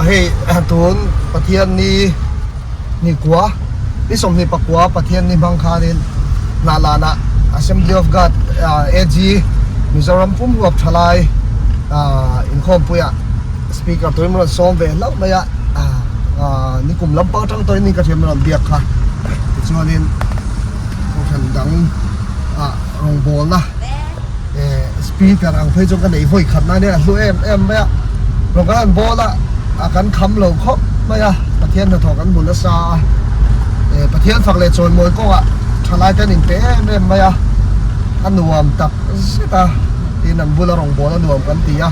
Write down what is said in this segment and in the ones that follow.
Hei tun Pathianni ni kua ni 24 Pathianni hmang khanin Hnahlanah Assembly of God AG Mizoram pum huap thalai inkhawmpuiah Speaker tuin min rawn sawm ve hlauh mai a, nikum lampang atang tawhin ni ka thiam min rawn biak kha. Tichuanin kohhran dang ah rawngbawlna speaker ang phei chuan ka neih vawi khat nan hian a hlu em em mai a, rawn kan han bawl a, a kan kham lo khawp mai a, Pathian hnathawh kan hmu nasa a, Pathian fak leh chawimawi kawngah thalai te an inpe em em mai a, a nuam tak zet a. Tin an bula rawngbâwl a nuam kan ti a,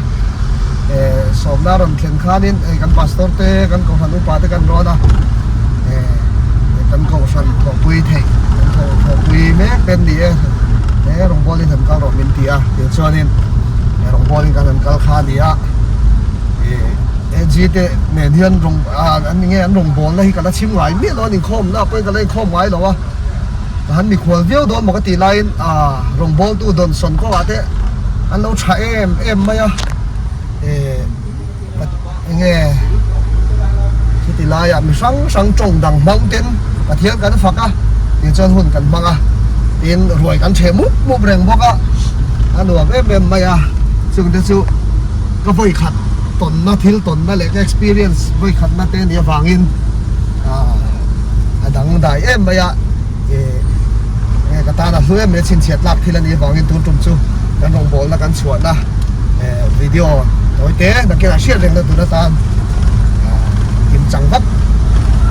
eh sawmna rawn thlen khanin hei kan pastor te kan kohhran upa te kan rawn a, eh kan kohhran thawhpui theih kan thawh thawhpui mek te an ni e, he rawngbâwlin han kal rawh min ti a, tih chuanin he rawngbâwlin kan han kal kha a ni a, eh AG te nen hian rawng ah an nge an rawngbâwlna hi ka la chhim ngai miah lo a, an inkhâwmna pawhin ka la inkhâwm ngai lo a. Ka han mikhual viau dawn maw ka tih laiin aaa rawngbawltu dawnsawn kawngah te an lo tha em em mai a, eh eng nge chuti laiah mi hrang hrang tawng dang hmang ten Pathian kan fak a tih chuan hun kan hmang a, tin ruai kan theh mup mup reng bawk a, a nuam em em mai a, chungte chu ka vawikhat tawnna thil tawnna leh ka experience vawikhatna te a nih avangin aaa. A dang dai em mai a, ih nge ka tan a hlu em mai a chhinchhiat lak thil a nih avangin tun tum chu kan rawngbawlna kan chhuahna eh video tawi te nakinah hriat rengna tur atan ah kim chang vak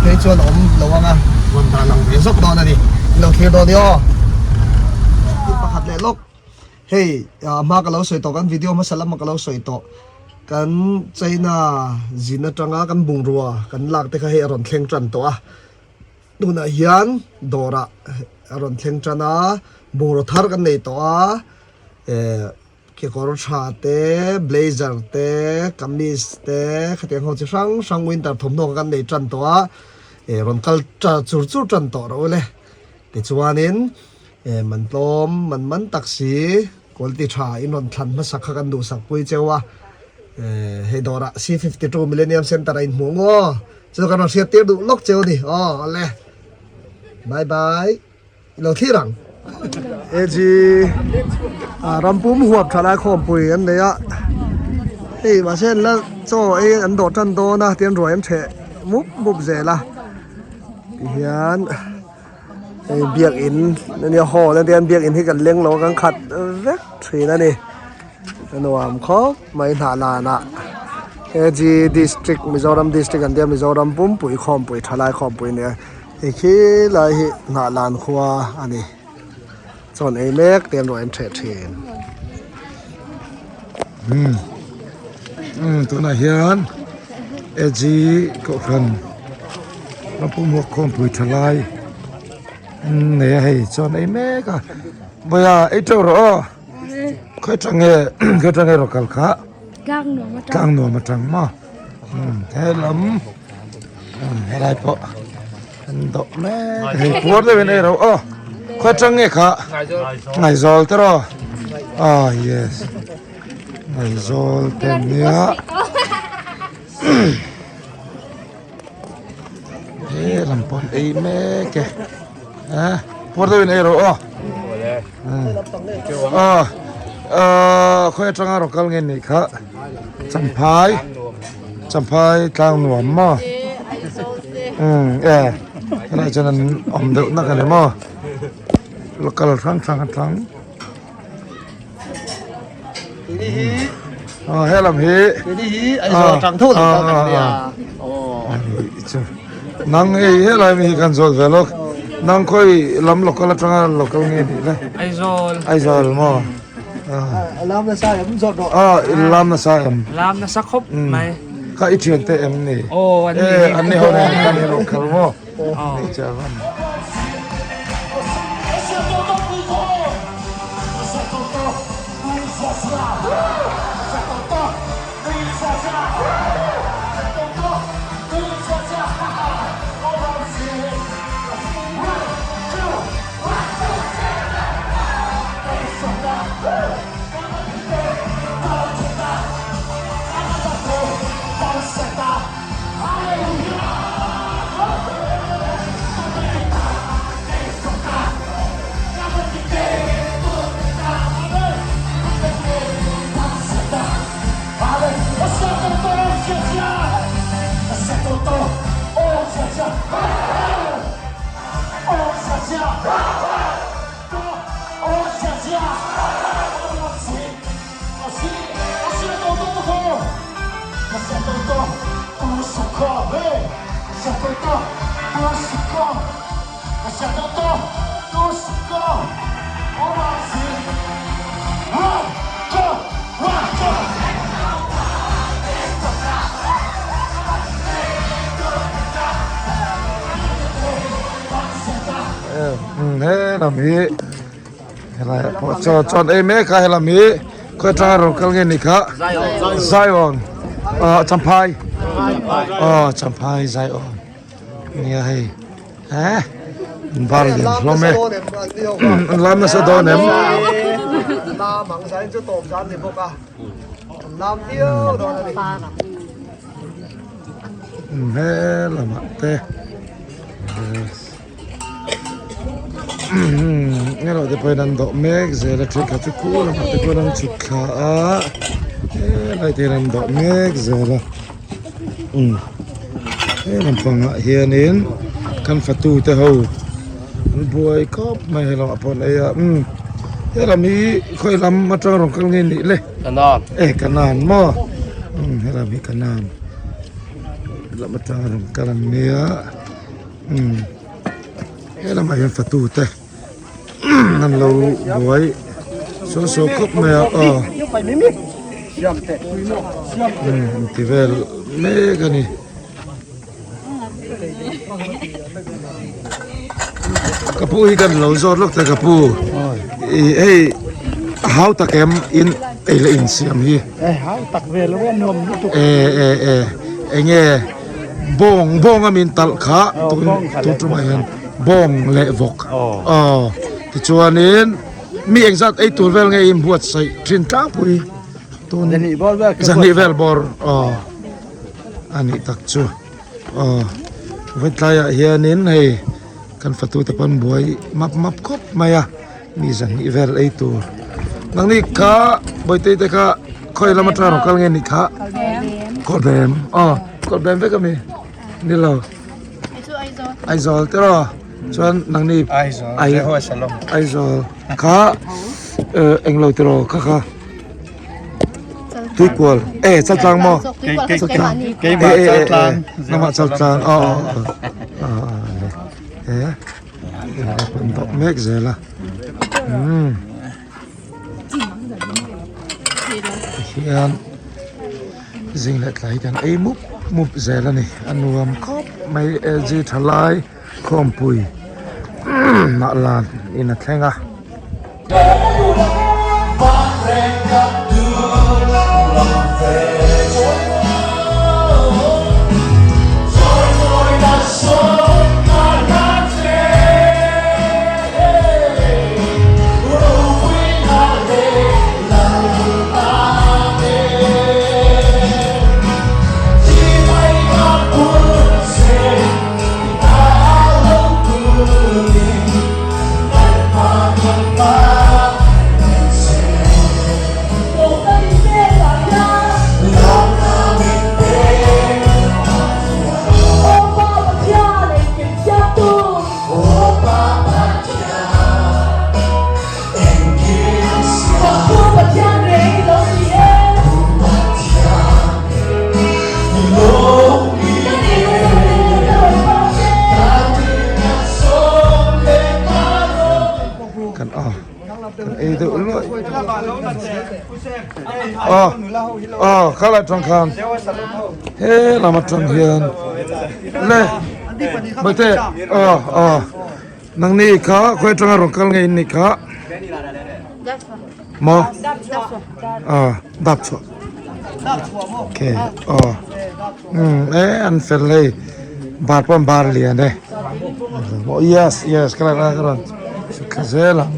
phei chuan a awm lo ang a, rawn dah lang ve zawk dawn a ni, in lo thlir dawn i aw. Thil pakhat leh lawk hei ah hma ka lo sawi tawh kan video hmasa lama ka lo sawi tawh. Kan China zin atanga kan bungrua kan lak te kha hei a rawn thleng tan tawh a, tunah hian dawrah a rawn thleng tan a, bungraw thar kan nei tawh a, eh kekawr tha te, blazer te, kamis te, khatiang ho chi hrang hrang winter thawmhnaw kha kan nei tan tawh a, eh rawn kal chur chur tan tawh rawh ule. Tichuanin eh man tlawm man man tak si. Quality tha in rawn thlan hmasak kha kan duhsak pui cheu a, hei dawrah C52 Millennium Centre a inhmuh ngaw chu kan rawn hriat tir duh lawk cheu a ni aw awle bye bye i lo thlir ang. AG rampum huap tha lai khawmpui an nei a, hei mahse an la chaw ei an dawh tan dawn a tian ruai an theh mup mup zel a tihian. Hei biakin ania hall ania biakin hi kan leng lo a kan khat vek thin a ni a nuam khawp mai hnah lanah AG district Mizoram district an tia Mizoram pumpui khawmpui thalai khawmpui a ni a hei khi lai hi hnah lan khua a ni chawn ei mek te an rawn en theh thin. Umm tunah hian AG kohhran. Ram pumhawk khawmpui tha lai an nei a hei chuan ei mek a vawiah ei teuh rawh aw khawi tang nge khawi tang nge rawh kal kha tlang nuam atang tlang nuam atang maw helam helai pawh an dawh mek hei puar deuh in ei rawh aw khawi tang nge kha Ngaizawl te rawh ah yes Ngaizawl te nia. He lam pawh an ei mek e a puar deuhin ei rawh aw aw aw khawi atanga rawn kal nge nih kha champhai champhai tlang nuam maw umm e helaiah chuan an awm deuh nak a ni maw local hrang hrang atang. Ờ he lam hi Aizawl atang tho lam kal kan nia. Nang hei he lai mi hi kan zawt ve lawk. Nang khawi lam local atanga local nge nih le? Aizawl. Aizawl maw? Lam nasa em zawt rawh. Ờ lam nasa em? Lam nasa khawp mai. Kha i thian te em ni? Aw an ni. An ni ho nen kan hi local maw? Ni chavan. He lam hi helai ah pawh chaw chuan ei mek a helam hi khawi atanga rawn kal nge ni kha Zion ah Champhai aw Champhai Zion nia hei eh an bar lian hlawm e an lam nasa dawn em lam ang zain chu tawp zan ni bawk a an lam viau dawn a ni he lamah te Erawh te pawhin an dawh mek zel a thenkhat chu khu lamah te pawhin an chhuk thla a helai te hian an dawh mek zel a umm he lampangah hianin kan fatu te ho an buai khawp mai he lamah pawh an ei a umm he lam hi khawi lam atang rawn kal nge nih le e kanan maw umm he lam hi kanan lam atang rawn kal an nia. Umm he lamah hian fatu te an lo buai saw saw khawp mai a aw umm an ti vel mek a ni. Ka pu hi kan lo zawt lawk ta ka pu ih hei a hau tak em in ei leh insiam hi. Hau tak ve lo a nuam lutuk. E e e enge. Bawng bawng a min talh kha tun tun tumah hian bawng leh vawk aw tichuanin mi engzat ei tur vel nge in buatsaih thin tlangpui tun zahnih vel bawr aw a nih tak chu aw vawitlaiah hianin hei kan fatu te pawn buai map map khawp mai a mi zahnih vel ei tur nangni kha bawihte te kha khawi lam atanga rawn kal nge nih kha kawlbem aw kawlbem vek ami ni lo Aizawl te raw chuan nangni Aizawl kha englo te raw kha kha tuikual e chaltlang maw chaltlang e e e nangmah chaltlang aw aw aw e. An dawh mek zel a umm tihian zing leh tlai kan ei mup mup zel a ni a nuam khawp mai LG thalai khawmpui mah lan in a thleng a. Kan a kan ei deuh luai aw aw khalai tang khan he lam atang hian le bate aw aw nangni kha khawi atanga rawn kal nge in nih kha maw aw dap chhuah okay aw umm e an fel hei bar pawh an bar lian e yes yes ka rawn ka rawn thla zel ang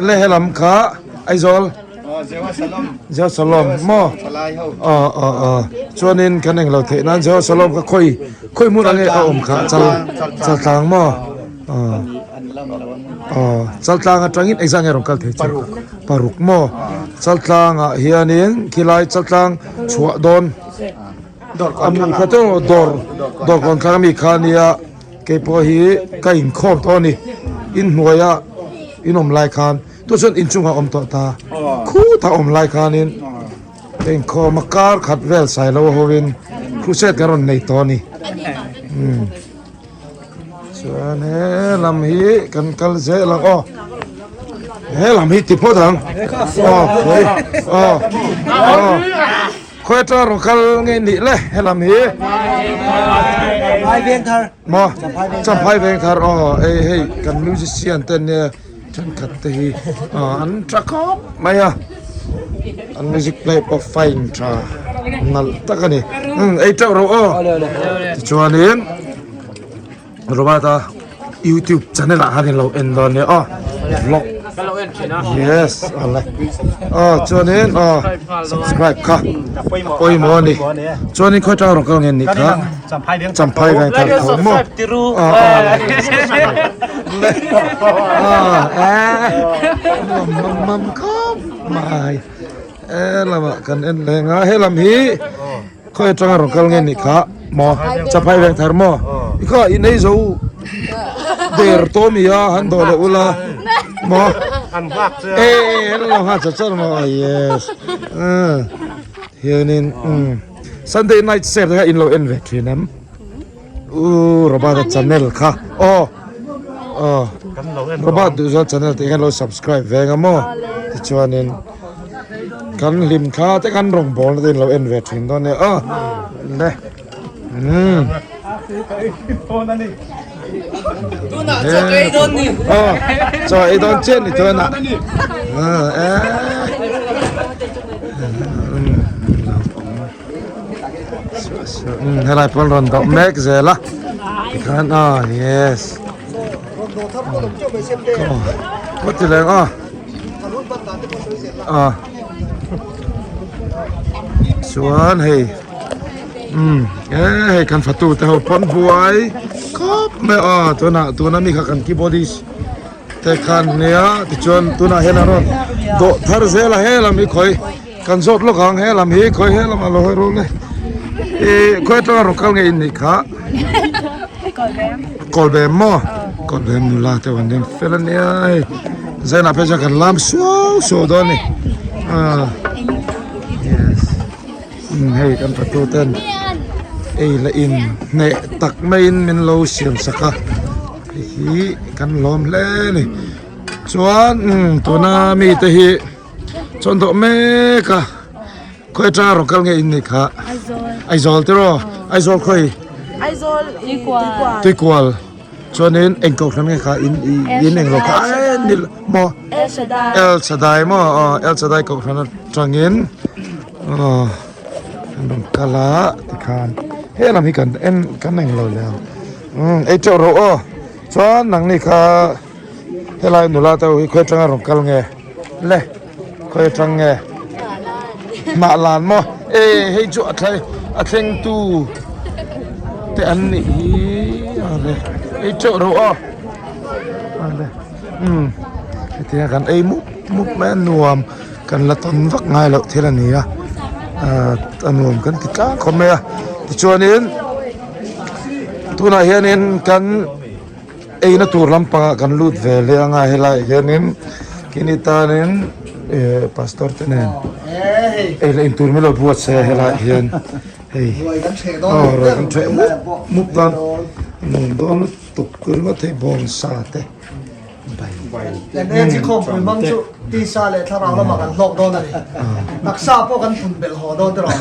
le helam kha Aizawl Jerusalem maw aw aw aw chuanin kan englo theih nan Jerusalem kha khawi khawi hmun ang nge a awm kha chal chaltlang maw aw aw chaltlang atangin engzah nge rawn kal thei chu paruk maw chaltlangah hianin khilai chaltlang chhuah dawn a mi kha chu dawr dawr kawn thlang ami kha ania keipawh hi ka inkhawm tawh a ni. Inhnuaia in awm lai khan tu chuan inchungah awm tawh ta khutah awm lai khanin ka inkhawm a kar khat vel sailo hovin crusade kan rawn nei tawh a ni chuan he lam hi kan kal zel ang aw he lam hi ti phawt ang aw khawi aw aw khawi atanga rawn kal nge nih le he lam hi maw champhai veng thar aw hei hei kan musician te nia thenkhat te hi an tha khawp mai a an music play pawh fine tha nalh tak a ni ei teuh ro aw tichuanin Robert-a youtube channel ah khan in lo en dawn nia aw vlog yes awle aw chuanin aw subscribe kha a pawimawh a ni chuanin khawi tang rawng kal nge nih kha Champhai veng thar tho maw mam khawp mai he lamah kan en leng a he lam hi khawi atanga rawn kal nge nih kha maw Champhai veng thar maw i kha in ei zo der tawh mi a han dawh leh ula maw e an lo nghak char char maw yes hianin umm. Sunday night sale kha in lo en ve thin em u Robert a channel kha aw aw Robert duhzawl channel tih khan lo subscribe ve nga maw tichuanin kan hlim thla te kan rawngbawl na te in lo en ve thin dawn nia aw le umm aw chaw ei dawn chiah ni tunah eh. Helai pawn rawn dawh mek zel a tikhan a yes aw ti leng a a chuan hei um e hei kan fatu te ho pawn buai khawp mai a tunah tuna mi kha kan keyboardist Te khan nia tichuan tunah hian a rawn dawh thar zel a he lam hi khawi kan zawt lawk ang he lam hi khawi he lamah lo hawi rawh le ih khawi atanga rawn kal nge in nih kha Kawlbem maw Kawlbem nula te an ding fel a nia hei zainah phei chuan kan lam suau suau dawn a ni ah yes. Hei kan fatu ten ei la in hneh tak maiin min lo siam sak a hei hi kan lawm hle a ni chuan tuna mite hi chuan dawh mek a khawi atanga rawn kal nge in nih kha Aizawl tiraw Aizawl khawi Tuikual. Chuanin eng kohhran nge kha in in eng lo kha e nil maw El Shaddai maw aw El Shaddai kohhran atangin aw an rawn kal a tikhan he lam hi kan en kan eng lo leh ang umm ei teuh rawh aw chuan nangni kha helai nula te ho hi khawi atanga rawn kal nge le khawi atang nge hnah lan maw e hei chu a thleng a thleng tu te an nih hi ale ei teuh reuh aw ale umm hetiang kan ei mup mup mai a nuam kan la tawn vak ngai loh thil a ni a ah a nuam kan ti tlang khawp mai a tichuanin tunah hianin kan. Eina tur lampangah kan lut ve hle anga helaiah hianin kini tanin eh pastor te nen ei leh intur min lo buat se helaiah hian hei aw ruai kan ṭheh mup mup dawn nuam dawn lutuk ringawt thei bawngsa te. Kan khawmpui hmang chu tisa leh thlarau lamah kan hlawk dawn a ni. Taksa pawh kan phun belh haw dawn tiraw.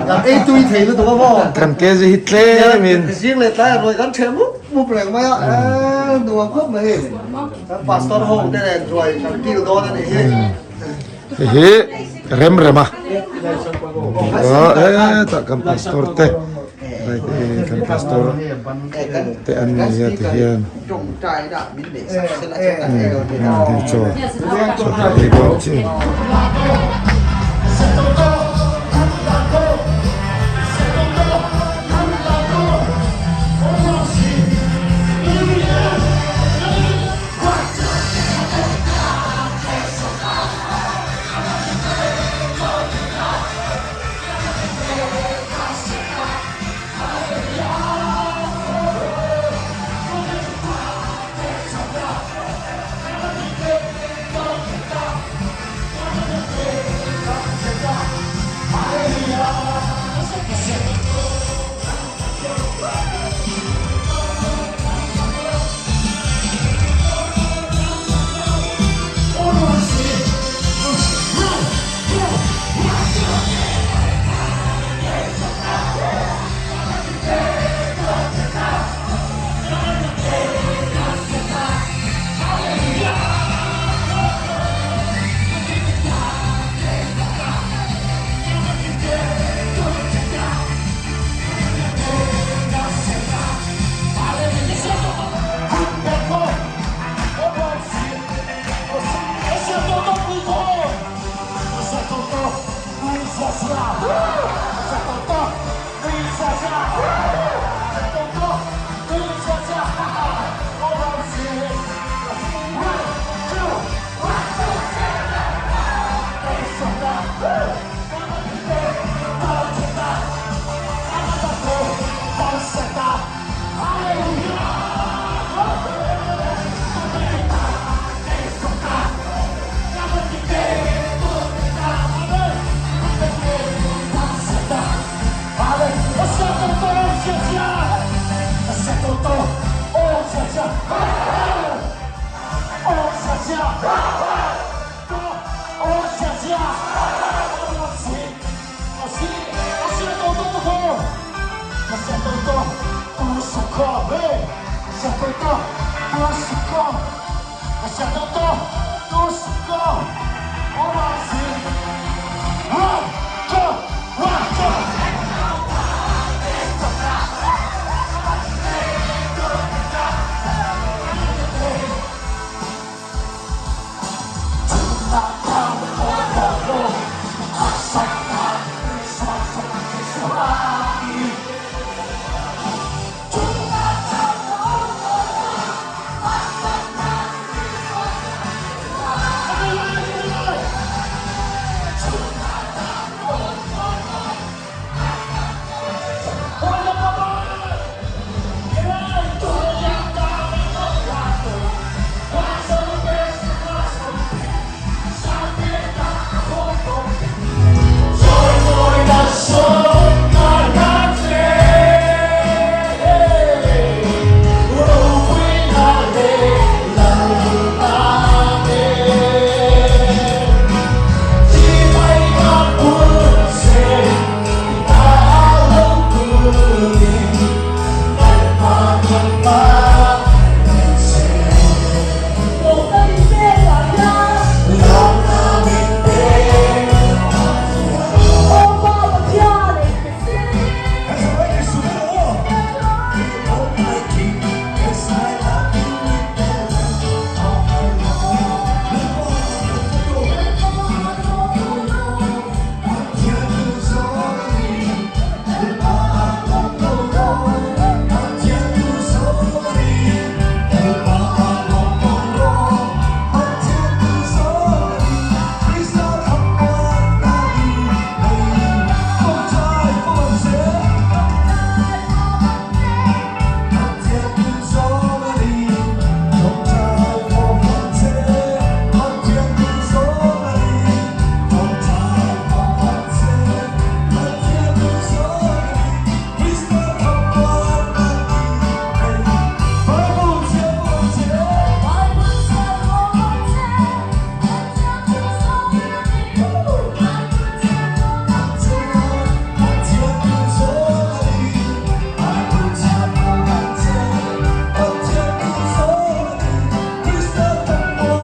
Kan ei tui thei lutuk a maw. Kan kezi hi tlemin. Zing leh tlaiah ruai kan ṭheh mup mup reng mai a, eee nuam khawp mai hei. Kan pastor ho te nen ruai kan kil dawn a nih hi. Hei hi rem rem a. Hetah kan pastor te. Kan pastor te an ni a ti hian hei chaw chaw kha ei dawn chi.